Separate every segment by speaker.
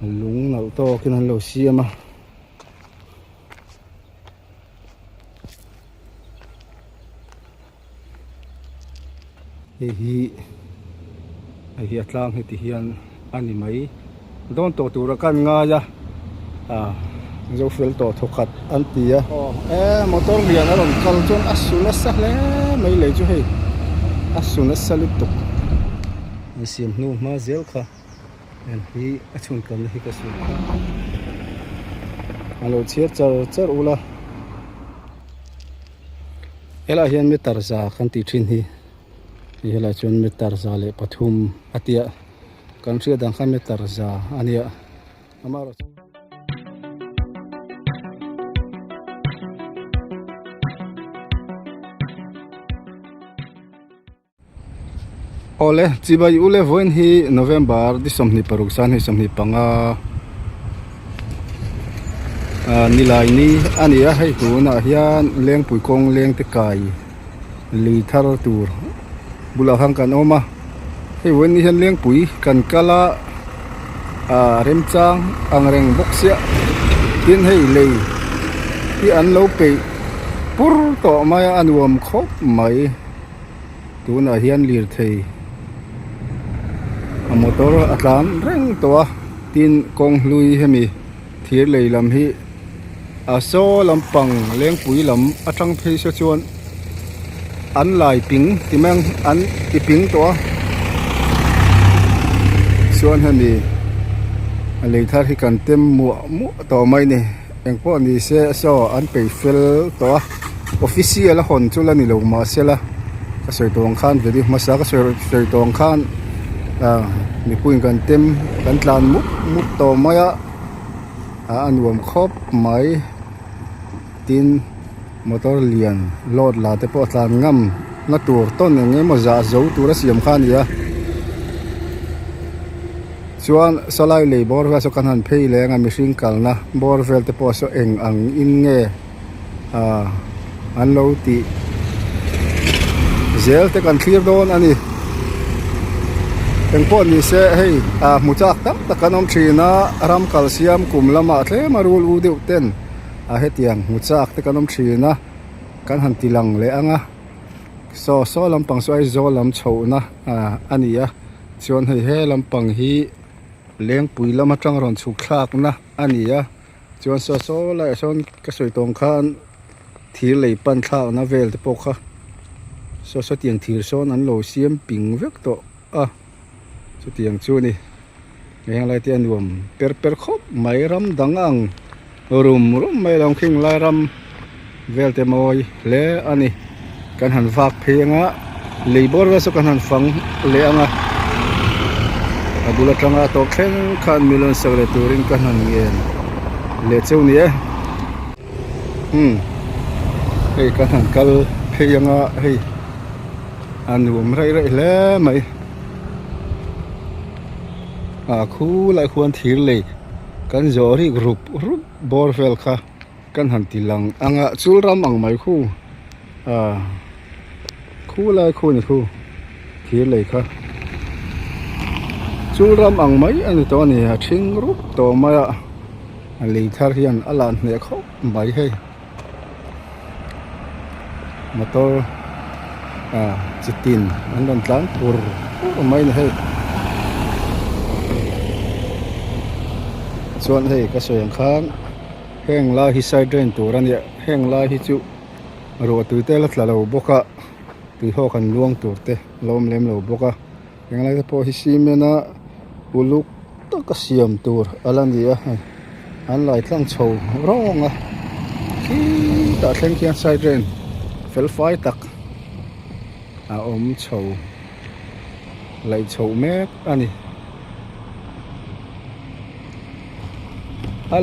Speaker 1: Lung nalh tawkin an lo siam a. Hei hi hei hi a tlang heti hian a ni mai dawn tawh tura kan ngai a ah zo fel tawh thawkhat an ti a aw e motor lian a rawn kal chuan a su nasa hle mai lei chu hei a su nasa lutuk an siam hnu hma zel kha. Heng hi a chhun kalna hi ka sawi kha a lo chhiar char char ula helaiah hian meter za kan tih thin hi hei helaiah chuan meter 103 a tia kan hriat ang khan meter za a nia amaherawhchu. Awle, chibai ule vawiin hi November di 26 san hei 25 ah nilai ni a ni a, hei tunah hian lengpui kawng leng te kai lui thar tur bulah khan kan awm a, hei vawiin ni hian lengpui kan kal a ah remchang ang reng bawk sia tin hei lei hi an lo peih pur tawh mai a a nuam khawp mai. Tunah hian lirthei a motor a tlan reng tawh a tin kawng hlui hemi thir lei lam hi a saw lampang lengpui lam atang phei se chuan an lai ping ti mai ang an ti ping tawh a chuan hemi a lei thar hi kan tem muah muah tawh mai a ni engpawh ni se saw an peih fel tawh a. Official a hawn chu la ni lo mahsela ka sawi tawh ang khan video hmasa ka sawi sawi tawh ang khan ah mipuiin kan tem kan tlan mup mup tawh mai a ah a nuam khawp mai tin motor lian load la te pawh a tlan ngam na tur tawn eng emaw zah zo tur a siam kha a ni a chuan sawlai lei bawr vel saw kan han phei leng a mihring kalna bawr vel te pawh saw eng ang in nge. ah an lo tih zel te kan thlir dawn a ni engpawh ni se hei ah hmu chak tam tak an awm thin a ram kal siam kum lamah tlem a rul u deuh ten a hetiang hmu chak te kan awm thin a kan han ti lang leh ang a saw saw lampang saw Aizawl lam chhohna ah a ni a chuan hei he lampang hi lengpui lam atang rawn chhuk thlakna a ni a. Chuan saw saw laiah sawn ka sawi tawng khan thir lei pan thlakna vel te pawh kha saw saw tiang thir sawn an lo siam ping vek tawh a chutiang chu a ni heng lai te a nuam per per khawp mai ram dang ang rum rum mai lo khing lai ram vel te mawi hle a ni kan han vak phei anga lei bawr vel saw kan han fang leh anga a bul atanga tawp thleng khan mi rawn sak leh turin ka han ngen leh cheu ni e umm hei kan han kal phei anga hei a nuam raih raih hle mai ah khulai khuan thir lei kan zawh rik rup rup bawr vel kha. Kan han ti lang ang a chul ram ang mai khu ah khu lai khu ni khu thir lei kha chul ram ang mai a ni tawh a ni a thing rup tawh mai a a lei thar hian a lan hneh khawp mai hei motor ah chi tin an rawn tlan pur pur mai a ni hei chuan hei ka sawi ang khan. Heng lai hi side drain tur a nia heng lai hi chu ruah tui te la tla lo bawk a tui haw kan luang tur te a lo awm lem lo bawk a heng lai te pawh hi cement a uluk taka siam tur a la ni a hei an lai tlang chho rawng a khitah thleng khian side drain fel fai tak a awm chho laih chhoh mek a ni. A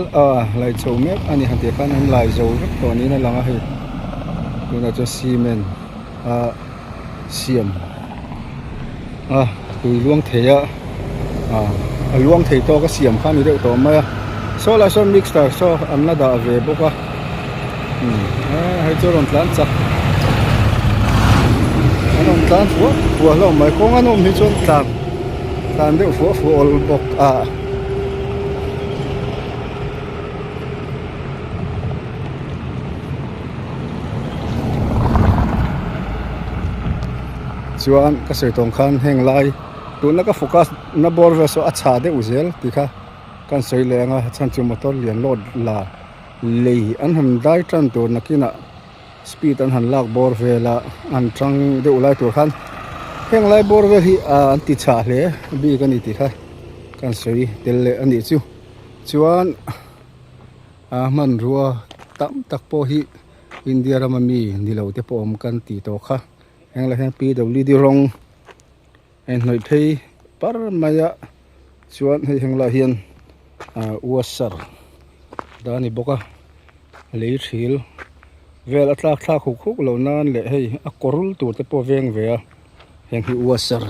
Speaker 1: laih chho mek a ni han tih khan an lai zo vek tawh niin a lang a hei tunah chuan cement a siam a tui luang thei a ah a luang thei tawk a siam kha a ni deuh tawh mai a saw lai sawn mixer saw an la dah ve bawk a umm hei chu a rawn tlan chak an rawn tlan fuah fuah hlawm mai kawng an awm hi chuan tlan tlan deuh fuah fuah awl bawk a. Chuan ka sawi tawng khan heng lai tuna ka focus na bawr vel saw a chhah deuh zel tih kha kan sawi leh ang a chhan chu motor lian load la lei an han dai tan tur nakinah speed an han lak bawr vel a an tang deuh lai tur khan heng lai bawr vel hi ah an ti chhah hle bik a ni tih kha kan sawi tel leh a nih chu chuan a hmanrua tam tak pawh hi India rama mi ni lo te pawh awm kan tih tawh kha heng lai hian P_W_D rawng a inhnawih phei par mai a chuan hei heng lai hian ah washer dah a ni bawk a lei thil vel a tlak thlak huk huk loh nan leh hei a kawr tur te pawh a veng ve a heng hi washer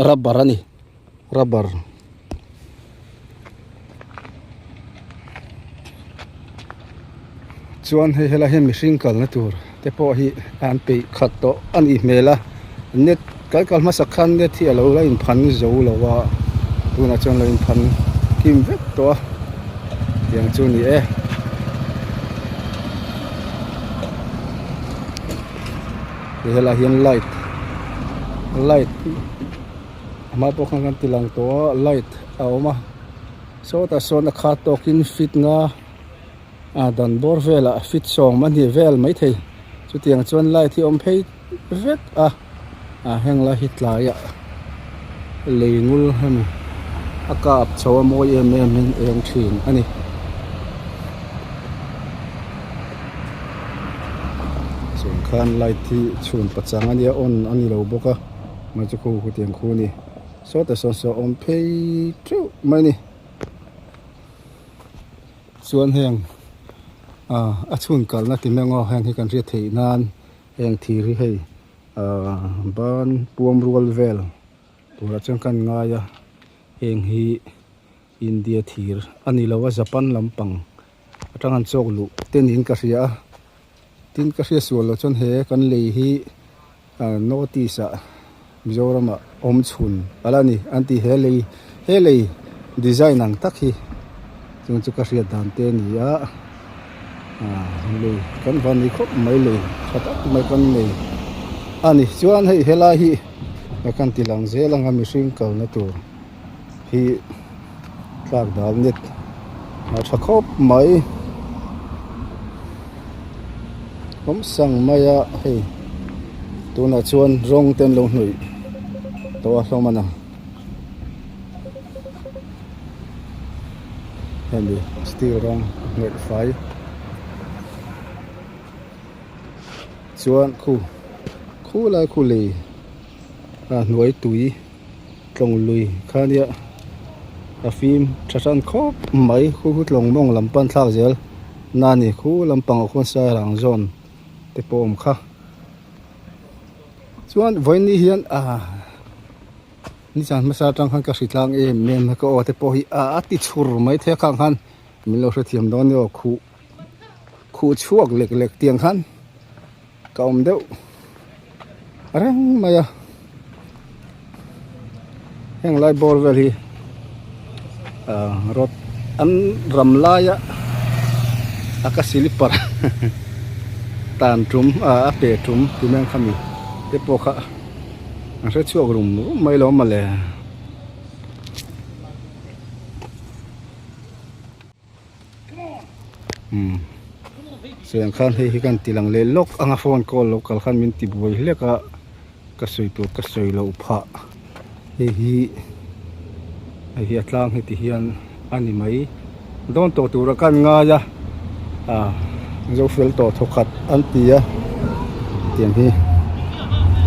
Speaker 1: rubber a ni rubber. Chuan hei helai hian mihring kalna tur te pawh hi an peih khat tawh a nih hmel a net kan kal hmasak khan net hi a lo la inphan zo lo a tunah chuan lo inphan kim vek tawh a tiang chu a ni e. Helai hian light light a hma pawh khan kan ti lang tawh a light a awm a sawtah sawn a khat tawkin fit nga ah dan bawr velah fit sawm a ni vel maithei chutiang chuan light hi a awm phei vek a ah heng lai hi tlaiah lei ngul hemi a kap chho a mawi em em in eng thin a ni. Chuan khan light hi chhun pachang a nia on a ni lo bawk a. Mai chu khu khu tiang khu a ni sawtah sawn saw awm phei teuh mai a ni chuan heng ah a chhun kalna ti mai ang aw heng hi kan hriat theih nan heng thir hi hei ah ban puam rual vel turah chuan kan ngai a heng hi India thir a ni lo a Japan lampang atang an chawk luh te niin ka hria a tin ka hriat sual loh chuan he kan lei hi ah notice ah Mizoram ah awm chhun ala ni an ti he lei he lei design ang tak hi chung chu ka hriat dan te a ni a ah lei kan van ni khawp mai lei tha tak mai kan nei a ni chuan hei helai hi kan ti lang zel ang a mihring kalna tur. Hi tlak dal net a tha khawp mai awm sang mai a hei tunah chuan rawng te an lo hnawih tawh a hlawm a na hemi steel rawng hnawih fai chuan khu khu lai khu lei a hnuai tui. Tlawng lui kha nia a fim tha hran khawp mai khu khu tlawng mawng lam pan thlak zel na ni khu lampang ah khuan sairang zawn te pawh a awm kha chuan vawiin hian ah nizan hmasa atang khan ka hri tlang em em a ka aw te pawh hi a ti chhur mai thei a khang khan min lo hrethiam dawn nia aw khuh khuh chhuak lek lek tiang khan ka awm deuh reng mai a heng lai bawr vel hi ah rod an ram laia a ka silipar tan tum ah a pe tum ti mai ang khami te pawh kha an hre chhuak rum rum mai lo mawle. Umm chuan khan hei hi kan ti lang leh lawk anga phone call lo kal khan min ti buai hlek a ka sawi tur ka sawi loh phah hei hi hei hi a tlang heti hian a ni mai dawn tawh tura kan ngai a ah zo fel tawh thawkhat an ti a tiang hi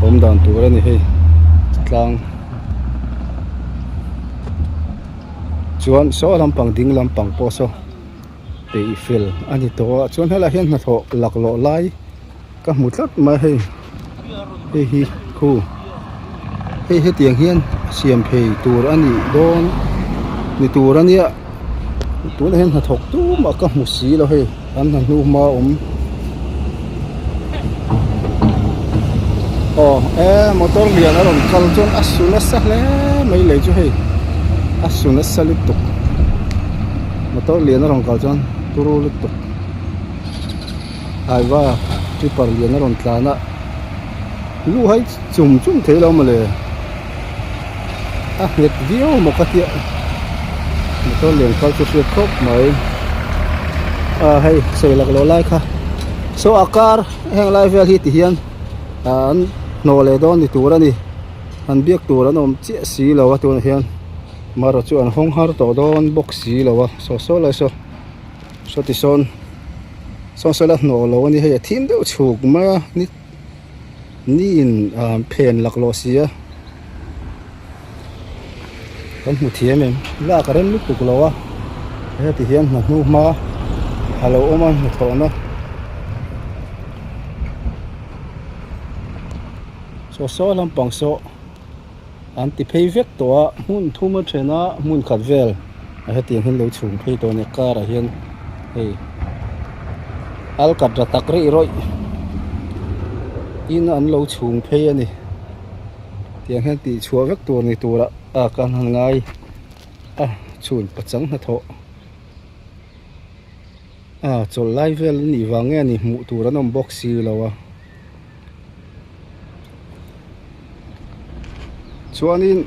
Speaker 1: awm dan tur a ni hei tlang. Chuan saw lampang ding lampang pawh saw peih fel a ni tawh a chuan helaiah hian hnathawh laklawh lai ka hmu tlat mai hei hei hi khu hei hetiang hian siam phei tur a nih dawn ni tur a nia tunah hian hnathawk tumah ka hmu si lo hei an hna hnu hma awm aw e motor lian a rawn kal chuan a su nasa hle mai lei chu hei a su nasa lutuk motor lian a rawn kal chuan turu lutuk aiva tipper lian a rawn tlan a. Lu hai chum chum thei lo mawle a nghet viau maw ka tia motor lian kal chu hriat khawp mai a hei sawi lak loh lai kha saw a car heng lai vel hi ti hian an hnawh leh dawn ni tur a ni han biak tur an awm chiah si lo a tunah hian marawh chu an hawng har tawh dawn bawk si lo a saw saw lai saw saw ti sawn saw saw la hnawh lo a ni hei a thim deuh chhuk mai a ni. Ni in phen laklawh si a kan hmu thiam em lak a rem lutuk lo a heti hian hna hnu hma a lo awm a hnathawhna saw saw lampang saw an ti phei vek tawh a hmun thum a then a hmun khat vel a hetiang hian lo chhung phei tawh a ni car ah hian hei alkatra tak rih rawih in an lo chhung phei a ni tiang hian tih chhuah vek tur ni turah a kan han ngai a chhun pachang hnathawh a chawlh lai vel a nih vang nge a ni hmuh tur an awm bawk si lo a. Chuanin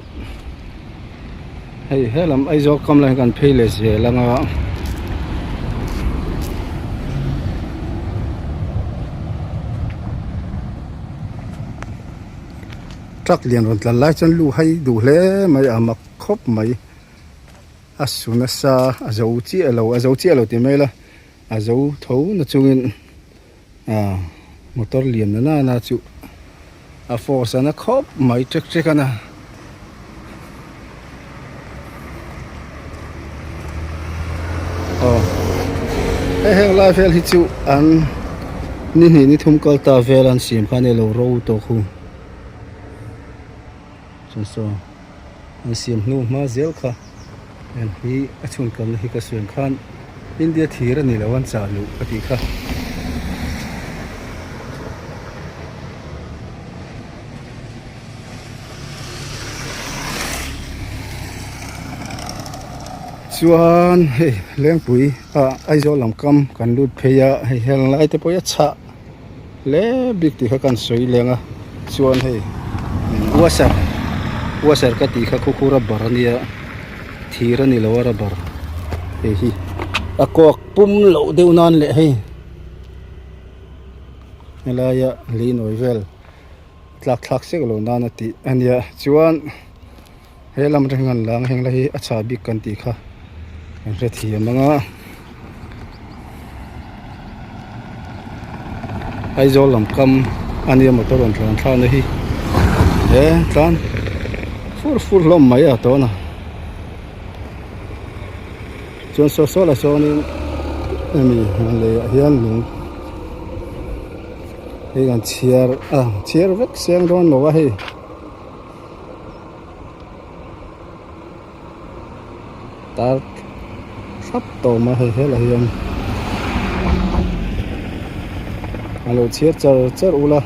Speaker 1: hei helam Aizawl kam lai kan phei leh zel ang a truck lian rawn tlan lai chuan lu hai duh hle mai a mak khawp mai a su nasa a zo chiah lo a zo chiah lo tih mai ila a zo tho na chungin. Aaa motor lian na nana chu a force a na khawp mai ṭek ṭek a na. Aw hei heng lai vel hi chu an ni hnih ni thum kal ta vel an siam kha a ni lo ro tawh khu chuan saw an siam hnu hma zel kha heng hi a chhun kalna hi ka sawi ang khan India thir a ni lo an chah luh ka tih kha. Chuan hei Lengpui ah Aizawl lam kam kan lut phei a hei heng lai te pawh hi a chhah. Hle bik tih kha kan sawi leng a chuan hei washer washer ka tih kha khu khu rubber a nia thir a ni lo a rubber hei hi a kawk pum loh deuh nan leh hei helaia lei nawi vel tlak thlak sek loh nan a tih a nia chuan he lam atang hian lang heng lai hi a chhah bik kan tih kha kan hrethiam ang a Aizawl lam kam a nia motor rawn tlan thlak na hi he tlan fur fur hlawm mai a tawn a chuan saw saw lah sawnin hemi lei ah hian lung hei kan chhiar a chhiar vek seng dawn lo a hei. Tar thlap tawh mai hei helai hian a lo chhiar char char ula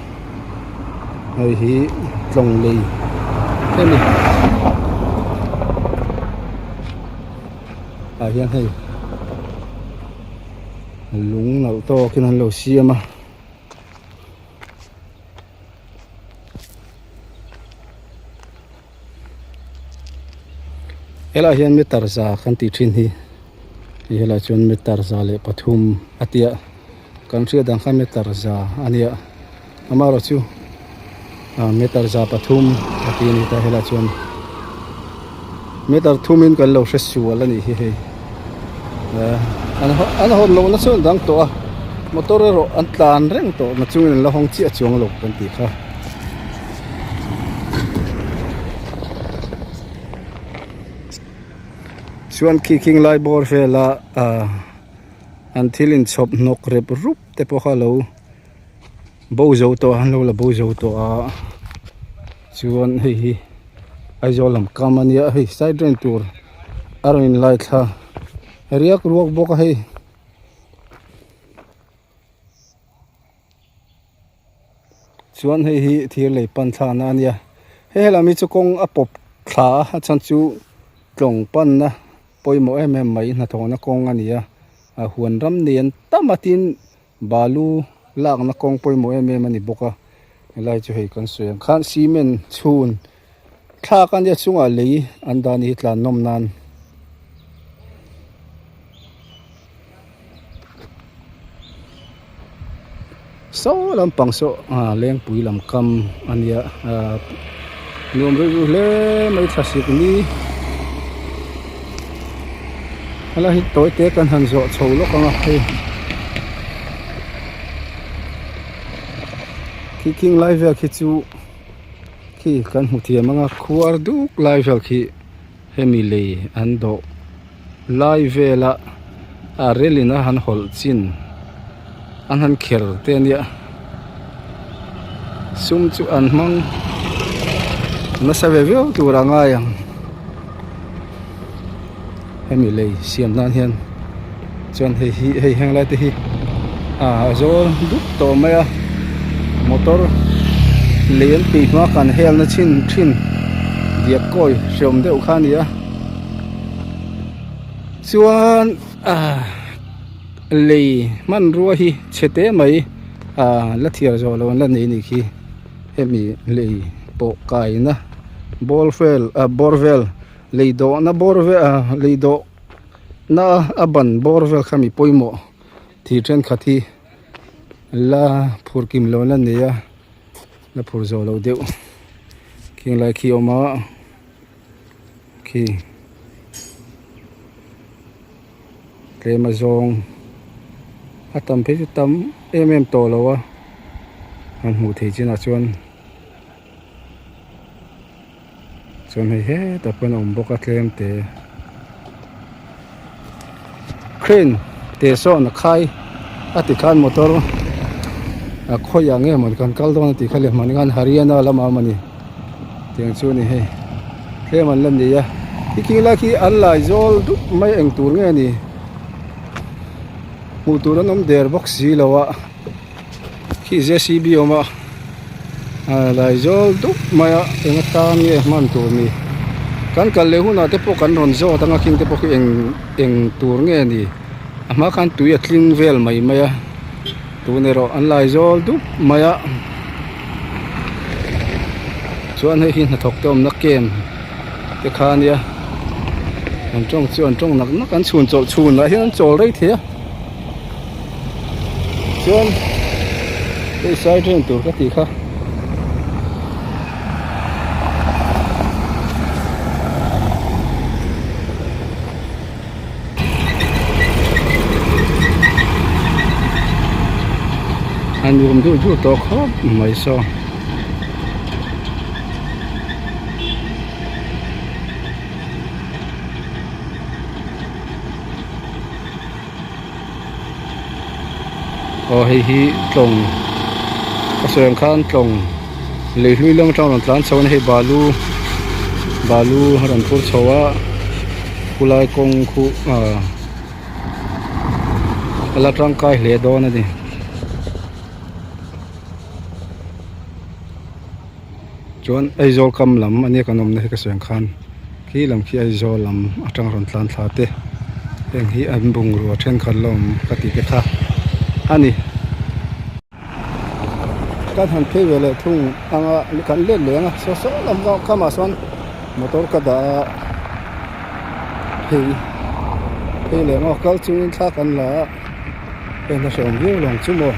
Speaker 1: hei hi tlawng lei te ni ah hian hei lung nalh tawkin an lo siam a. Helaiah hian meter za kan tih thin hi hei helaiah chuan meter 103 a tia kan hriat ang khan meter za a nia amaherawhchu ah meter 103 a ti a ni ta helaiah chuan meter thum in kan lo hre sual a nih hi hei an hawn lohna chu an dang tawh a motor erawh an tlan reng tawh na chungin an la hawng chiah chuang lo kan tih kha. Chuan khi khing lai bawr vela ah an thil inchhawp hnawk rep rup te pawh kha lo bo zo tawh a an lo la bo zo tawh a chuan hei hi Aizawl lam kam a nia hei side drain tur a rawn in lai thla riak ruak bawk a hei. Chuan hei hi thir lei pan thlakna a nia hei helam hi chu kawng a pawp thla a a chhan chu tlawng panna pawimawh em em mai hnathawhna kawng a ni a a huan ram nen tam a tin balu lakna kawng pawimawh em em a ni bawk a. Helai chu hei kan sawi ang khan cement chhun thlak a nia chungah lei an dah a ni hi tlan nawm nan. Saw lampang saw ah lengpui lam kam a nia ah nuam reuh reuh hle mai thlasik ni helai hi tawi te kan han zawh chho lawk ang a hei khi khing lai vel khi chu khi kan hmu thiam ang a khuar duk lai vel khi hemi lei an dawh. Lai vela a relin a han hawlh chin an han kher te ania sum chu an hmang nasa ve viau tur a ngai ang hemi lei siam nan hian chuan hei hi hei heng lai te hi ah a zawl dup tawh mai a motor lei an tih hma kan hel na chin thin diak kawi hreawm deuh kha a ni a. Chuan ah lei hmanrua hi chhe te mai ah la thiar zawh loh an la nei anih khi hemi lei pawh kaina ball vel ah bawr vel lei dawhna bawr vel ah lei dawhna a ban bawr vel kha mi pawimawh thir thenkhat hi la phur kim loh an la nei a la phur zawh loh deuh khing lai khi a awm a. Khi tlem a zawng a tam phei chu tam em em tawh lo a han hmuh theih chinah chuan chuan hei hetah pawn a awm bawk a tlem te crane te sawn a khai a ti khan motor a khawiah nge maw kan kal dawn a tih kha leh hman khan Haryana lamah a awm a ni tiang chu a ni hei tlem an la nei a khi lai khi an lai zawl dup mai eng tur nge a ni hmuh tur an awm der bawk si lo a khi j c b a awm a ah lai zawl dup mai a eng atan nge hman tur ni kan kal leh hunah te pawh kan rawn zawt ang a khing te pawh khi eng eng tur nge ni a hma khan tui a tling vel mai mai a tun erawh an lai zawl dup mai a chuan hei hi hnathawk te awmna camp te kha a nia an tawng chu an tawng nak nak an chhun chawlh chhun ah hian an chawl rei thei a chuan hei side ren tur ka tih kha. A nuam duh duh tawh khawp mai saw. Aw hei hi tlawng ka sawi ang khan tlawng lei hlui lam atang rawn tlan chho a ni hei balu balu a rawn phur chho a khulai kawng khu ah a la tangkai hle dawn a ni. Chuan Aizawl kam lam ania kan awmna hi ka sawi ang khan khi lam khi Aizawl lam atang rawn tlan thla te heng hi an bungrua thenkhat la awm ka tih te kha a ni. Kan han phei ve leh thung ang a kan let leh ang a saw saw lam kamah sawn motor ka dah a phei phei leh ang aw kal chungin thla kan la a heng hna hrehawm viau lo ang chu maw.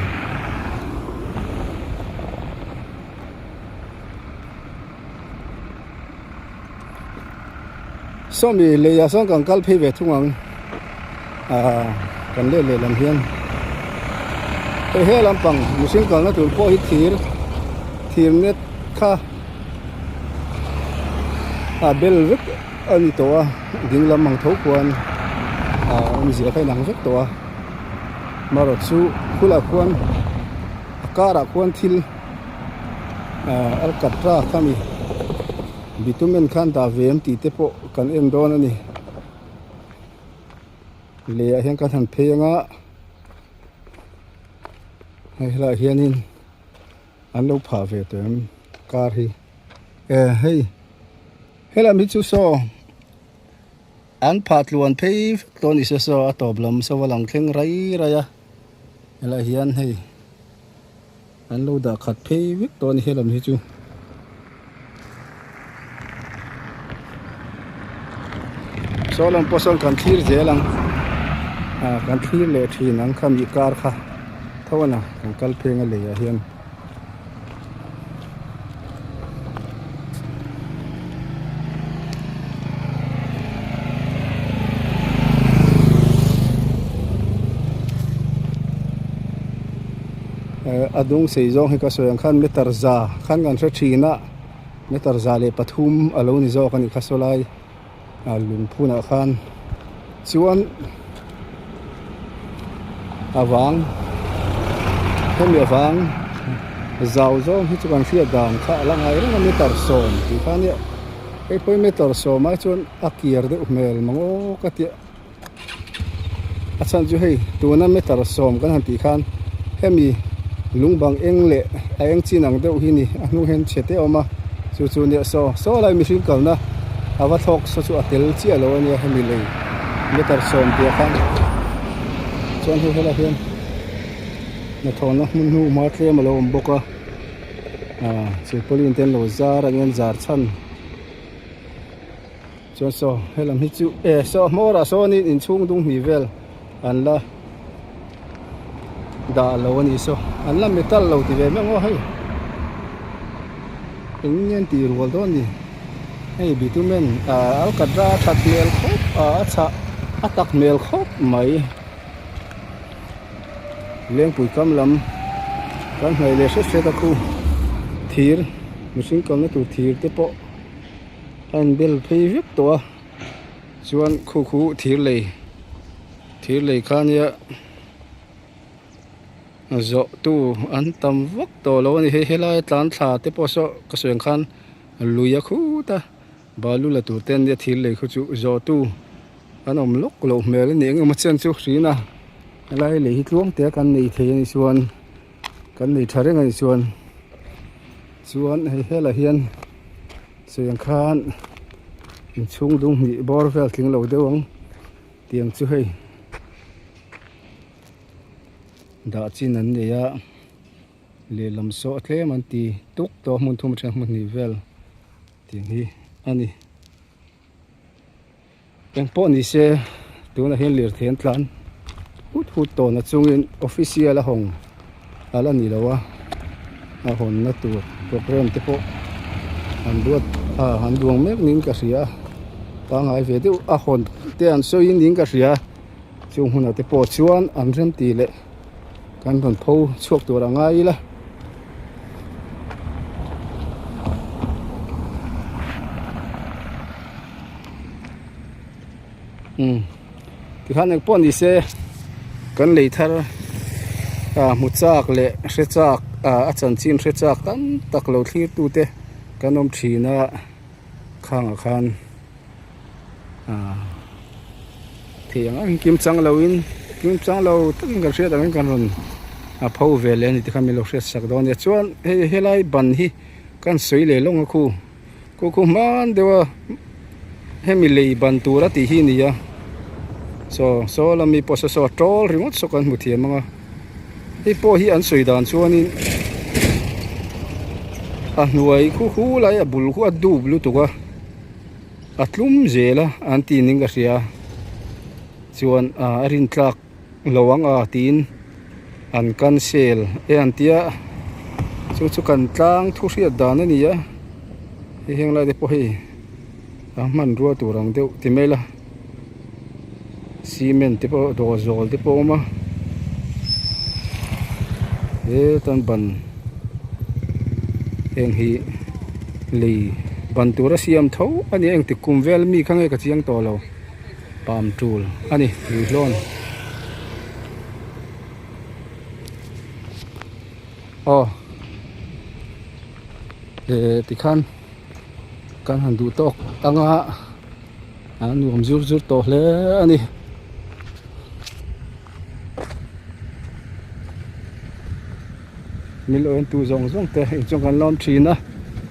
Speaker 1: Sawmi leiah sawn kan kal phei ve thung ang ah kan let leh lam hian hei he lampang mihring kalna tur pawh hi thir thir net kha a bel vek a ni tawh a ding lam ang tho khuan ah awmzia kha inang vek tawh a marawh chu khulah khuan a karah khuan thil ah alkatra kha mi bitumen khan dah ve em tih te pawh kan en dawn a ni lei ah hian kan han phei anga hei helaiah hianin an lo phah ve tawh em car hi eh hei helai mi chu saw an phah tluan phei vek tawh a ni se saw a tawp lam saw a lang thleng rai rai a helaiah hian hei. An lo dah khat phei vek tawh a ni helam hi chu. Saw lam pawh sawn kan thlir zel ang ah kan thlir leh thin ang kha mi kar kha tho a na kan kal pheng a lei ah hian. A dung sei zawng hi ka sawi ang khan meter za khan kan hre thin a meter 103 a lo ni zawk a nih kha saw lai ah lungphunah khan chuan a vang hemi avang zau zawng hi chu kan hriat dan kha a la ngai reng a meter sawm tih kha nia hei pawh hi meter sawm ai chuan a kiar deuh hmel mang aw ka tia a chhan chu hei tuna meter sawm kan han tih khan hemi lung bang eng leh a eng chin ang deuh hi ni a hnung hian chhe te a awm a chu chu nia saw saw lai mihring kalna a va thlawk saw chu a tel chiah lo a nia hemi lei meter sawm tih ah khan chuan hei helaiah hian hnathawhna hmun hnu hma tlem a lo awm bawk a ah silpauline te an lo zar a eng zar chhan. Chuan saw helam hi chu eh saw hmawr ah sawnin inchhung dung hnih vel an la dah lo a ni saw an la metal lo ti ve mek maw hei eng nge an tih rual dawn ni hei bitumen ah alkatra a that hmel khawp a a chhah a tak hmel khawp mai lengpui kam lam kan hnaih leh hret hret a khu thir mihring kalna tur thir te pawh. A inbel phei vek tawh a chuan khu khu thir lei thir lei kha nia zawh tu an tam vak tawh lo a ni hei helai tlan thla te pawh saw ka sawi ang khan lui a khut a balu la tur te an nia thir lei khu chu zawh tu an awm lawk loh hmel a ni eng emaw chen chu hrin a helai lei hi tluang te a kan nei thei a nih chuan kan nei tha reng a nih chuan chuan hei helai hian. Cheng khan inchhung dung hnih bawr vel tling lo deuh ang tiang chu hei dah chin an nei a lehlam saw tlem an ti tuk tawh hmun thum atang hmun hnih vel tiang hi a ni engpawh ni se tunah hian lirthei an tlan hut hut tawhna chungin official a hawng a la ni lo a a hawnna tur programme te pawh an ruat ah an duang mek niin ka hria a pangngai ve deuh a hawn te an sawi niin ka hria chung hunah te pawh chuan an rem tih leh kan rawn pho chhuak tur a ngai ila. Umm tikhan eng pawh ni se kan lei thar ah hmu chak leh hre chak ah a chanchin hre chak tam tak lo thlir tu te kan awm thin a khangah khan ah thei ang ang kim chang lo in kim chang lo takin kan hriat angin kan rawn a pho ve leh a ni tikhan min lo hriat sak dawn a nia chuan hei helai ban hi kan sawi leh lawng a khu. Khu khu hman deuh a hemi lei ban tur a tih hi a ni a saw saw lami pawh saw saw a tawl ringawt saw kan hmu thiam ang a hei pawh hi an sawi dan chuanin a hnuai khu khu lai a bul khu a dup lutuk a a tlum zel a an tih ning ka hria chuan a rin tlak lo ang a tiin an cancel e an tia chu chu kan tlang thu hriat dan a ni a hei heng lai te pawh hei a hmanrua tur ang deuh ti mai la cement te pawh dawh zawl te pawh a awm a hetan ban heng hi lei ban tura siam tho a ni a engtik kum vel mi kha nge ka chiang tawh lo. Palm tul a ni lui hlawn aw eh tikhan kan han duh tawk anga a nuam zur zur tawh hle a ni. Mil awm tu zawng zawng te inchung kan lawm thin a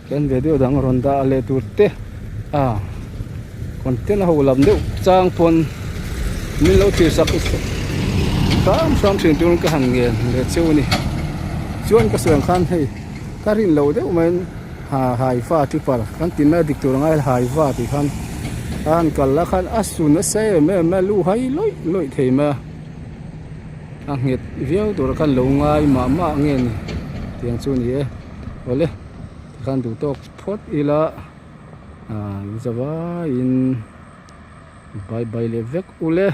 Speaker 1: kan video dang rawn dah leh tur te a content a ho lam deuh chang pawn min lo thlir sak hram hram thin turin ka han ngen leh cheu a ni. Chuan ka sawi ang khan hei ka rin loh deuh maiin ha haiva tipper kan ti mai a dik tur angai haiva tih khan a han kal la khan a su nasa em em a lu hai lawih lawih thei mai a a nghet viau tur khan lo ngai mah mah nge ni tiang chu a ni e awle tikhan duh tawk phawt ila ah in zavaiin bye bye leh vek ule.